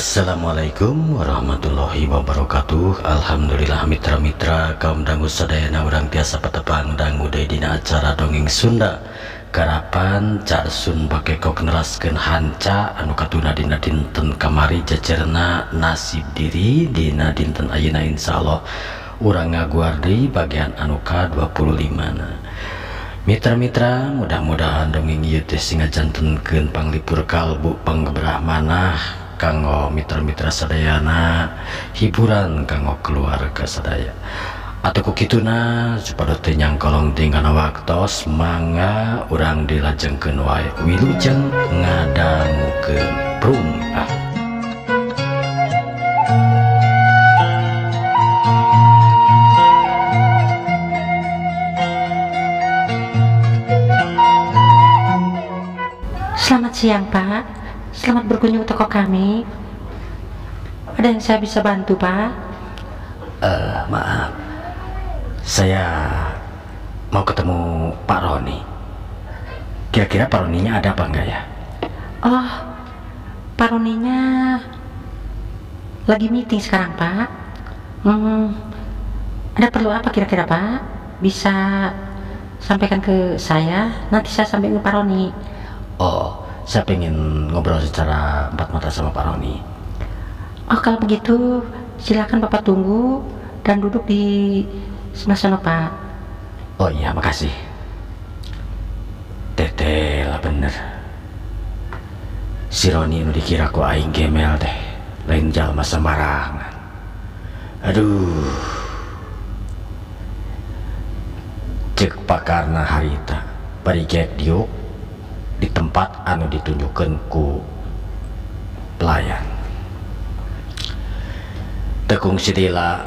Assalamualaikum warahmatullahi wabarakatuh. Alhamdulillah mitra-mitra kaum dangu sadayana urang tiasa patepang dangu deui dina acara dongeng Sunda. Garapan Cak Sun Bakekok neraskeun hanca anu katuna dina dinten kamari jejerna nasib diri dina dinten ayeuna insyaallah urang ngaguar deui bagian anu ka-25 na. Mitra-mitra mudah-mudahan dongeng ieu teh sing ngajantenkeun panglipur kalbu panggebrah manah kanggo mitra-mitra sadayana, hiburan kanggo keluarga sadaya. Atau ku kituna supados teu nyangkolong tinggal waktos mangga urang dilajengkeun wae wilujeng ngadangukeun prung ah. Selamat siang, Pak. Selamat berkunjung ke toko kami. Ada yang saya bisa bantu, Pak? Maaf, saya mau ketemu Pak Roni. Kira-kira Pak Roninya ada apa enggak ya? Oh, Pak Roninya lagi meeting sekarang, Pak. Ada perlu apa kira-kira, Pak? Bisa sampaikan ke saya, nanti saya sampaikan ke Pak Roni. Oh, saya pengen ngobrol secara empat mata sama Pak Roni. Oh, kalau begitu silakan Bapak tunggu dan duduk di sebelah sana, Pak. Oh iya, makasih. Teteh lah bener. Si Roni nu dikira ku aing gemel teh, lain jalma sembarangan. Aduh. Cek pakarna harita bari gek diuk di tempat anu ditunjukkan ku pelayan. Tekung sidila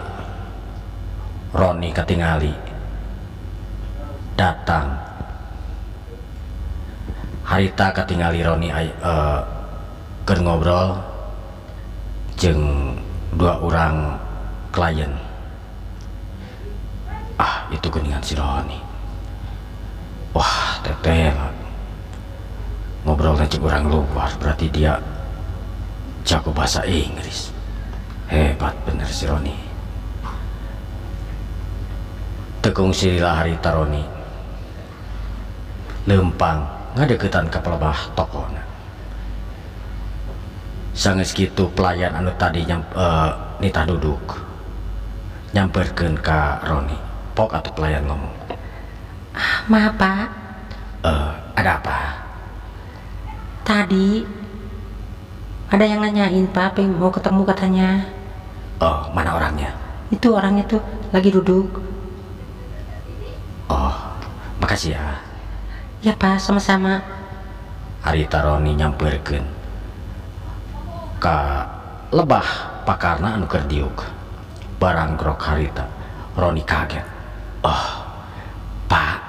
Roni katingali datang. Harita katingali Roni keur ngobrol jeung dua orang klien. Ah, itu geuningan si Roni. Wah, teteh ngobrolnya jeung orang luar, berarti dia jago bahasa Inggris. Hebat bener si Roni. Tekung silila harita Roni lempang ngadeukeutan ka pelebah tokona. Sanggeus kitu pelayan anu tadi nitah duduk nyamperkeun ka Roni. Pok atuh pelayan ngomong. Maaf, Pak. Ada apa? Tadi ada yang nanyain, Pak, pengen mau ketemu katanya. Oh, mana orangnya? Itu orangnya tuh lagi duduk. Oh, makasih ya. Ya, Pak, sama-sama. Harita Roni nyamperkeun ka lebah pakarna anu keur diuk. Barang grok harita, Roni kaget. Oh, Pak.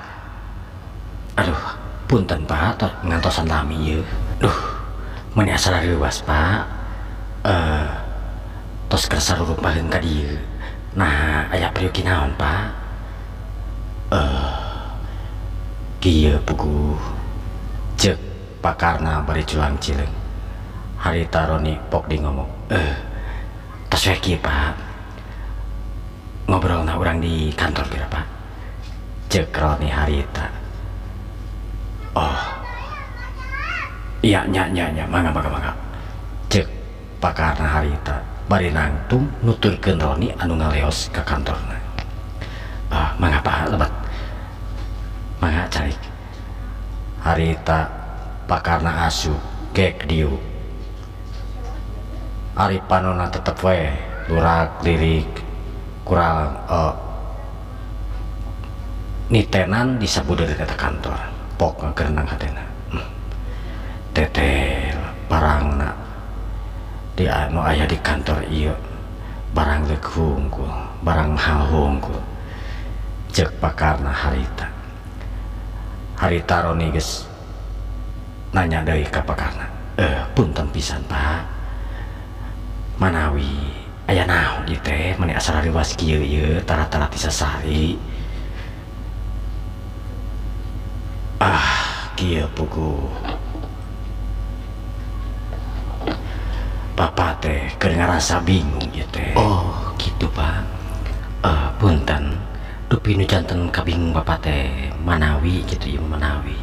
Aduh, punten Pak, ngantosan lami ieu. Duh, meuni asa reuwas Pak. Tos kersa rurumpaheun ka dieu. Nah, aya peryogi naon Pak? Kieu puguh. Ceuk pakarna bari culang cileung. Harita Roni pok di ngomong. Tos we kieu Pak. Ngobrolna urang di kantor kira Pak. Ceuk Roni harita. Oh, iya, nya, nya, nya, mangga, mangga, mangga. Cek pakarna harita bari nangtung nuturkeun Roni anu ngaleos ka kantorna. Ah, mangga Pak, lebat. Mangga calik. Harita pakarna asup gek diuk. Ari panona tetep we lurak lirik kurang nitenan disabudeut eta kantor. Pok ngagerenang hatena. Teteh barangna di anu aya di kantor ieu barang leuk hungkul, barang mahal hungkul. Ceuk pakarna harita. Harita Roni geus nanya deui ka pakarna. Punten pisan Pak. Manawi aya naon ieu teh meuni asa rariwas kieu ieu tara-tara ti sasari. Ah, kieu puguh. Bapak teh keur ngarasa bingung ieu teh. Oh, gitu Pak. Punten, dupi nu janten kabingung Bapak teh manawi gitu ieu manawi.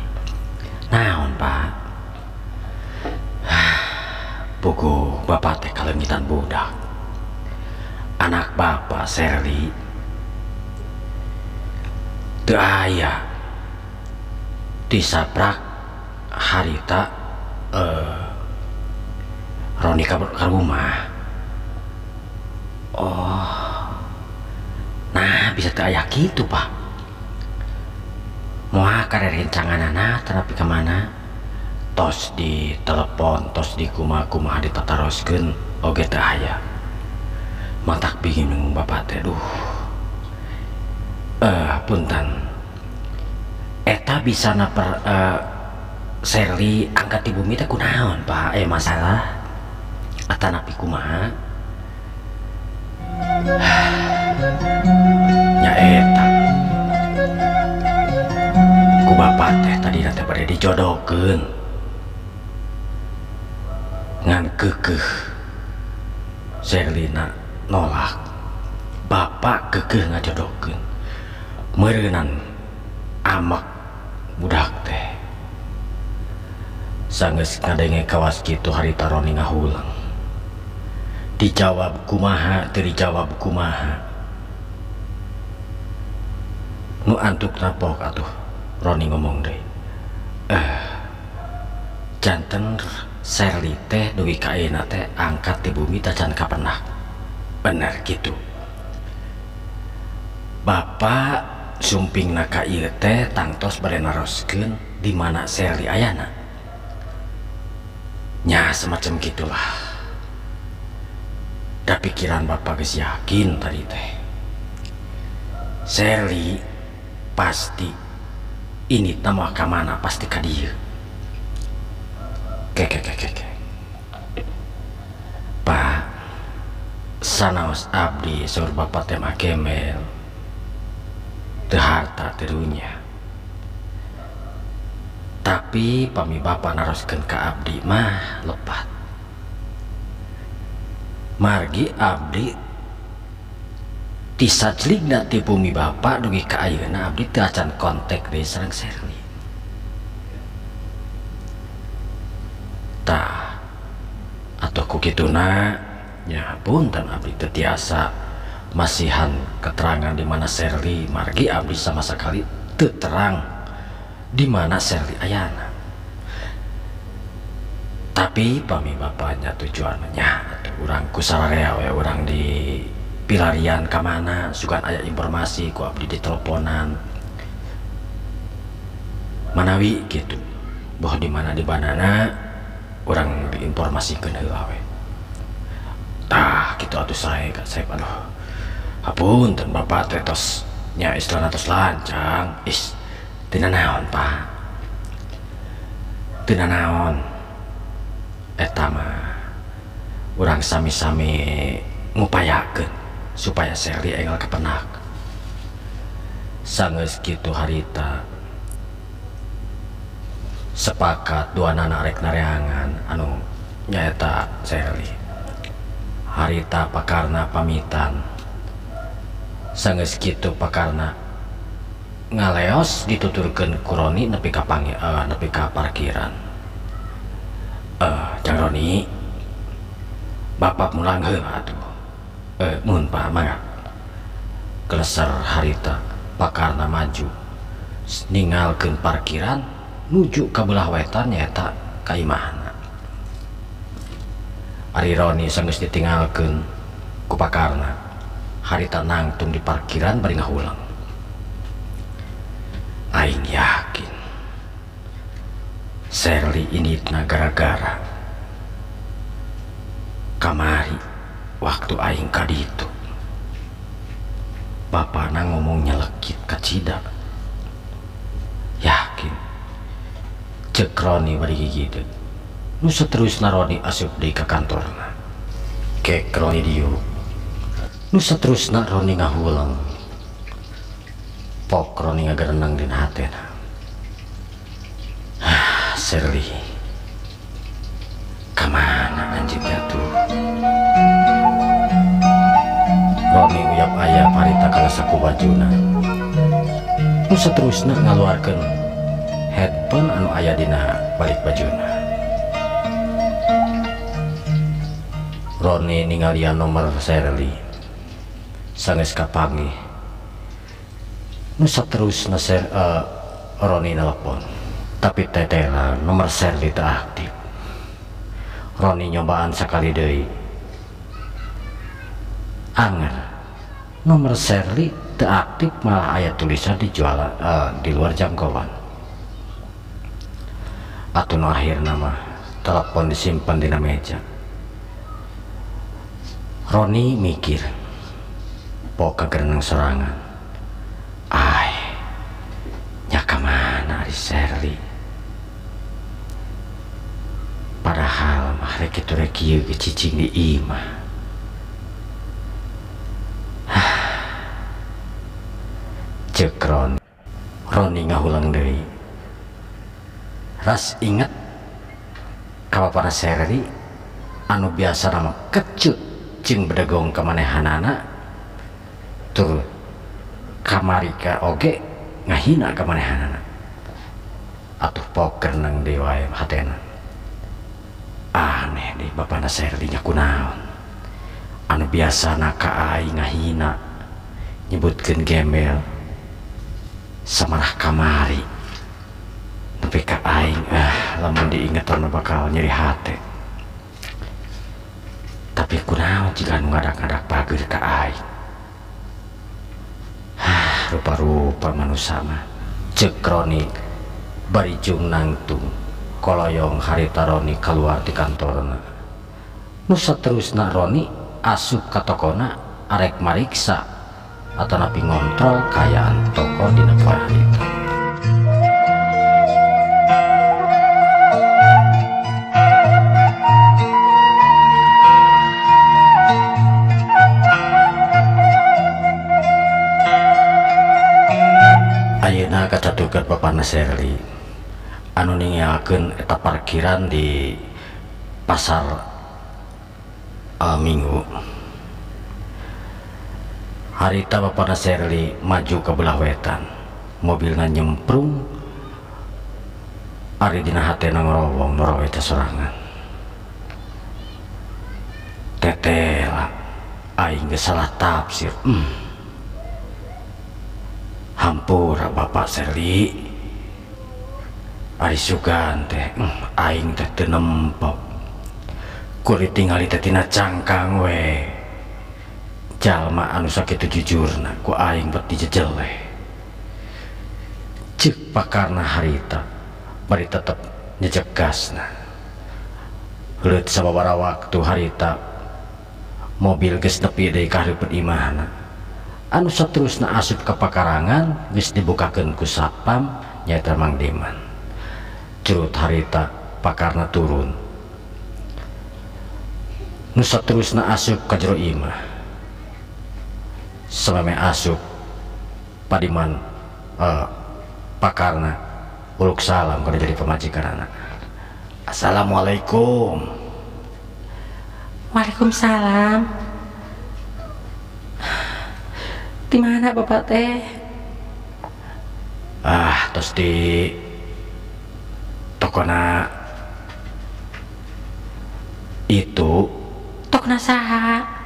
Naon Pak? Puguh Bapak teh kaleungitan budak. Anak Bapak Sherly teu aya disaprak harita Roni ka rumah. Oh, nah bisa teu aya kitu Pak. Moal karerencanganana terapi ka mana? Tos di telepon, tos di kumaha-kumaha ditataroskeun oge teu aya. Matak bingung Bapak teh duh. Punten. Eta bisa naper Sherly angkat di bumi teh kunaon Pak? Masalah atanapi kumaha? Nya eta ku bapak teh tadi teh bade dijodohkeun ngan keukeuh Sherlina nolak. Bapak keukeuh ngajodohkeun meureunan amak budak teh. Sanggeus ngadenge kawas kitu harita Roni ngahulang. Dijawab kumaha teu dijawab kumaha. Nu antuk napok atuh Roni ngomong deui. Janten Sherly teh dugi ka ayeuna teh angkat di bumi tacan kapenah. Bener kitu. Bapak sumpingna ka ieu teh tangtos bade naroskeun di mana Sherly ayana. Nya semacam gitulah. Da pikiran Bapak geus yakin tadi teh Sherly pasti ini teh ka mana pasti ka dieu. Ke ke ke ke. Pak, sanaos abdi saur Bapak teh mah kemel. Teu harta teu dunya. Tapi pami Bapak naroskeun ka abdi mah lepat. Margi abdi tisajligna ti bumi Bapak dugi ka ayeuna abdi teu acan kontak deui sareng Sherly. Tah atuh ku kituna nya punten abdi teu tiasa masihan keterangan di mana Sherly, margi abdi sama sekali teu terang di mana Sherly ayana. Tapi pami bapaknya tujuannya urang ku sararea we urang di pilarian ka mana sugan aya informasi ku abdi diteleponan manawi gitu boh di mana di banana urang diinformasikeun heula we. Tah kitu atuh sae ka sae aduh. Hapunten Bapak teh tos nya istilahna tos lancang. Is tina naon Pak? Tina naon? Eta mah urang sami-sami ngupayakeun supaya Sherly enggal kapenak. Sanggeus kitu harita sepakat duanana rek nareangan anu nyaeta Sherly. Harita pakarna pamitan. Sanggeus kitu pakarna ngaleos dituturkeun ku Roni nepi ka nepi ka parkiran. Jang Roni, Bapak mulang heula atuh. Mun Pak mangga. Kleser harita pakarna maju ningalkeun parkiran nuju ka belah wetan nyaeta ka imahna. Ari Roni sanggeus ditinggalkeun ku pakarna. Harita nangtung di parkiran bari ngahulang. Aing yakin Sherly ini gara-gara kamari waktu aing ka ditu. Bapana ngomong nyelekit ka Cida. Yakin cek Roni bari gigit. Nu saterusna Roni asup deui ka kantorna. Kek Roni diuk. Nu saterusna Roni ngahulang. Pok Roni ngagerenang dina hatena. Sherly, kamana anjeun atuh? harita kana saku bajuna. Nu saterusna ngaluarkeun headphone anu aya dina balik bajuna. Roni ningalian nomor Sherly sanggeus kapanggih. Nu saterusna Roni nelpon, tapi tetela nomor Sherly teu aktif. Roni nyobaan sakali deui. Anger nomor Sherly teu aktif, malah aya tulisan dijual di luar jangkauan. Atuh nu akhirna mah telepon disimpan dina meja. Roni mikir, poka gereneng sorangan. Ai, nya ka mana ari Sherly? Padahal mah rek kitu rek kieu ge cicing di imah. Ceuk Roni. Roni ngahulang deui. Ras inget ka bapana Sherly anu biasa mah kecut jeung bedegong ka manehanana, tur kamari ka oge ngahina ka manehanana. Atuh poker nang deui wae hatena. Aneh deui bapana Sherly nya kunaon. Anu biasana ka aing ngahina nyebutkeun gembel samarah kamari nepi ka aing lamun diinget mah bakal nyeri hate. Tapi kunaon jika anu ngadak-ngadak bager ka aing. Rupa-rupa manusia mah. Ceuk Roni bari jung nangtung koloyong harita Roni keluar di kantorna. Nu saterusna Roni asup ka tokona arek mariksa atanapi ngontrol kaayaan toko dina poe harita. Ayeuna kacatukeun bapana Sherly anu ninggalkeun eta parkiran di pasar Minggu. Harita bapana Sherly maju ke belah wetan, mobilna nyemprung, ari dina hatena ngorowong norowe teh sorangan. Tetela aing geus salah tafsir. Hampura Bapak Sherly, ari sugan teh aing teh teu nempo. Kulit tingali teh tina cangkang we. Jalma anu sakitu jujurna ku aing bet dijejeleh. Ceuk pakarna harita bari tetep nyejek gasna. Heuleut sababaraha waktu harita mobil geus nepi deui ka hareupeun imahna. Anu saterusna asup ka pakarangan geus dibukakeun ku satpam nyaeta Mang Diman. Curut harita pakarna turun. Nu saterusna asup ka jero imah. Sameme asup Padiman pakarna uluk salam kana jadi pamajikanana. Assalamualaikum. Waalaikumsalam. Di mana bapak teh? Tos di tokona itu. Tokona saha?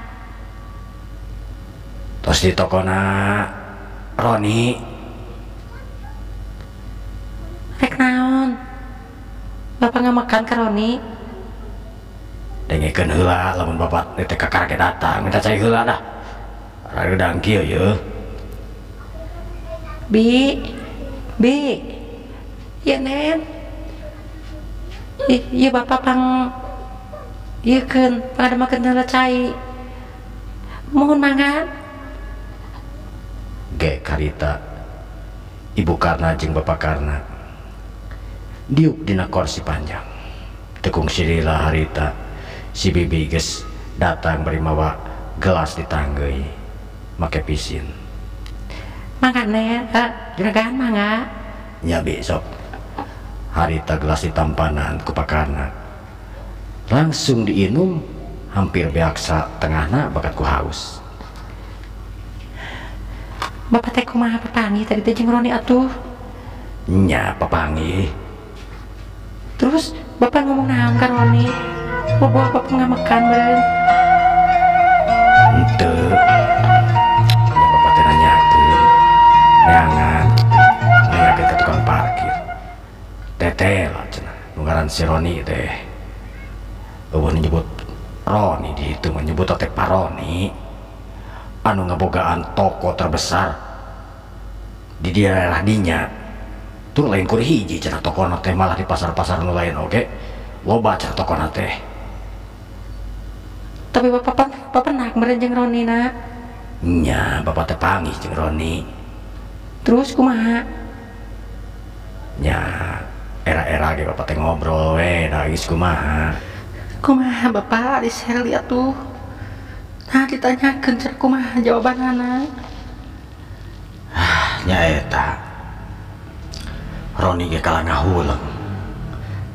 Tos di tokona Roni. Rek naon? Bapak ngamakan ke Roni? Dengekeun heula lamun bapak teh kakarake datang minta cai heula dah. Rada kieu yeuh. Bi. Bi. Ya Nen. Ieu bapak pang ieu keun pangademakeun heula cai. Mohon mangga. Ge karita Ibu Karna jeung Bapak Karna diuk dina kursi panjang. Tekung silila harita si bibi geus datang bari mawa gelas ditanggeuy make pisin. Mangga Nen, juragan mangga. Nya bi sok. Harita gelas ditampanan ku pakarna. Langsung diinum hampir beaksa tengahna bakat ku haus. Bapak teh kumaha papanggih tadi teh jeung Roni atuh? Nya papanggih. Terus bapak ngomong naon ka Roni? Boboh bapak ngamakan meureun. Henteu. Nya bapak teh nanyakeun. Neangan. Nanyakeun ka tukang parkir. Teteh lah cenah. Nu ngaran si Roni teh. Eueuh nyebut Roni di itu menyebut teh Paroni. Anu ngabogaan toko terbesar di daerah dinya. Tur lain kur hiji cenah tokona teh, malah di pasar-pasar nu lain oge loba cenah tokona teh. Tapi bapak pernah meureun jeung Roni na? Nya, bapak teh panggih jeung Roni. Terus kumaha? Nya, era-era ge bapak teh ngobrol we, da geus kumaha. Kumaha bapak di Sherly atuh? Nah, ditanyakeun cenah kumaha jawabanana. Nya eta. Roni ge kalah ngahuleng.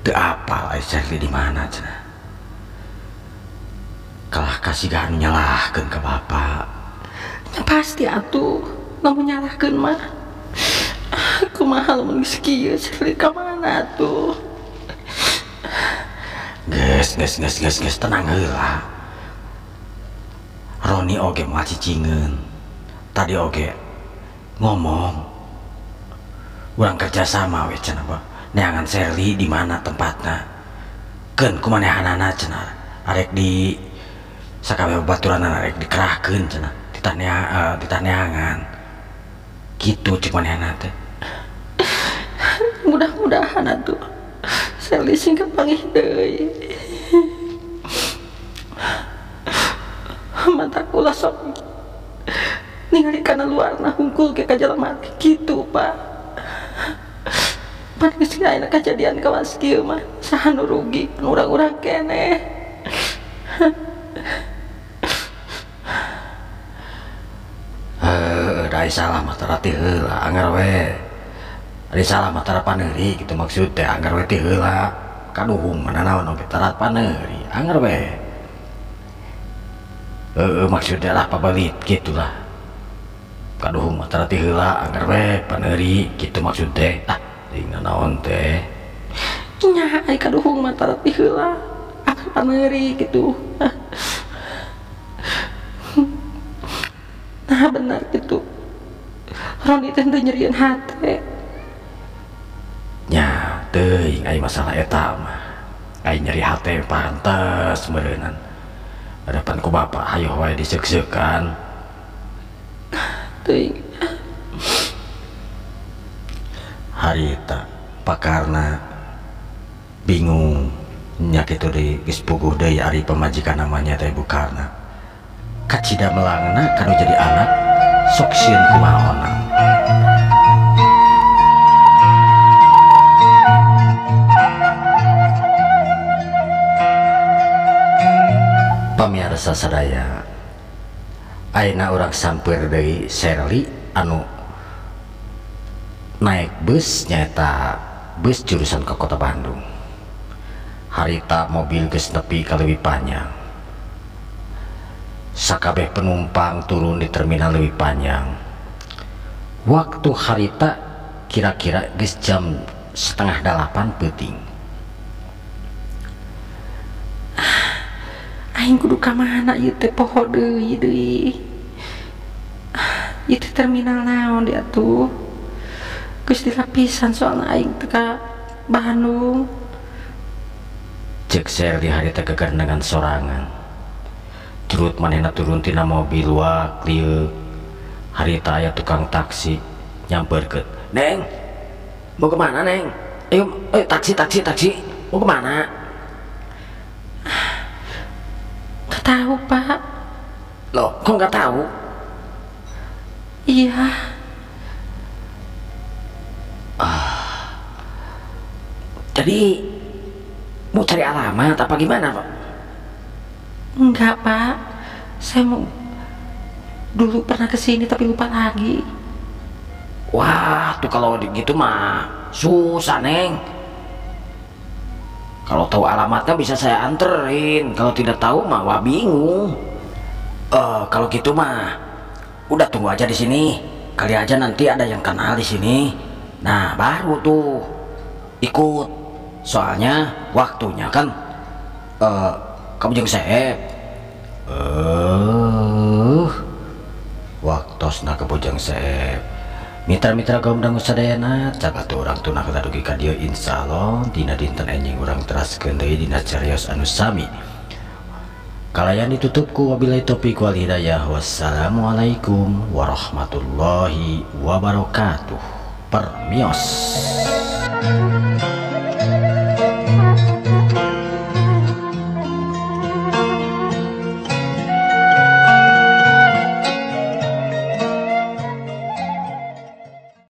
Teu apal ai Sherly di mana cenah. Kalah kasihan nyalahkeun ka bapak. Nya pasti atuh, lamun nyalahkeun mah. Kumaha lamun geus kieu Sherly ka mana atuh? Geus geus geus geus geus tenang heula. Roni oge moal cicingeun. Tadi oge ngomong urang kerja sama we cenah bah. Neangan Sherly di mana tempatna. Keun kumanehanana cenah. Arek di sakabeh baturanana arek dikerahkeun cenah. Titah neangan. Kitu cek manehna teh. Mudah-mudahan atuh Sherly sing kapanggih deui. Mata kula sok ningali kana luarna hungkul ke kajalma kitu Pak. Pan geus ayeuna kajadian kawas kieu mah saha nu rugi nu urang-urang keneh. Heuh, da salah mah tara ti heula anggar we. Ari salah mah tara paneuri kitu maksud teh anggar we ti heula. Kaduhung mana naon oge tara paneuri anggar we. Maksudnya lah pabelit gitulah. Kaduhung mah tara ti heula anggar we paneuri kitu maksud teh. Ah, teuing naon teh. Nya ari kaduhung mah tara ti heula anggar paneuri kitu. Nah benar gitu. Roni teh teu nyerieun hate. Nya teuing ai masalah eta mah. Ai nyeri hate pantes meureunan. Hadapan ku bapak hayoh wae diseuk-seukan. Teuing. Harita pakarna bingung nya kitu deui geus puguh deui ari pamajikan namanya teh Bu Karna. Kacida melangna kanu jadi anak sok sieun kumaha onang. Pamiarsa sadaya, ayeuna urang samper deui Sherly anu naik bus nyaeta bus jurusan ke kota Bandung. Harita mobil geus nepi ka Leuwi Panjang. Sakabeh penumpang turun di terminal Leuwi Panjang. Waktu harita kira-kira geus jam 7:30 peuting. Aing kudu ka mana ieu teh poho deui deui. Ieu teh terminal naon di atuh? Geus dilapisan soalna aing teh ka Bandung. Cek Sherly harita gegerendengan sorangan. Turut manehna turun tina mobil wak lieu. Harita aya tukang taksi nyamperkeun. Neng, mau kemana Neng? Ayo, ayo taksi taksi taksi. Mau kemana? Nggak tahu Pak. Loh, kok nggak tahu? Iya. Jadi mau cari alamat apa gimana Pak? Enggak Pak, saya mau dulu pernah kesini tapi lupa lagi. Wah, tuh kalau gitu mah susah Neng. Kalau tahu alamatnya bisa saya anterin, kalau tidak tahu mah wah bingung. Kalau gitu mah udah tunggu aja di sini. Kali aja nanti ada yang kenal di sini. Nah, baru tuh ikut. Soalnya waktunya kan ka Bujang Seep. Waktosna ka Bujang Seep. Mitra-mitra kaum dangu sadayana, cak atuh urang tunah dugi ka dieu, insyaallah dina dinten enjing urang teraskeun deui dina carios anu sami. Kalayan ditutup ku wabillahi taufiq wal hidayah. Wassalamualaikum warahmatullahi wabarakatuh. Permios.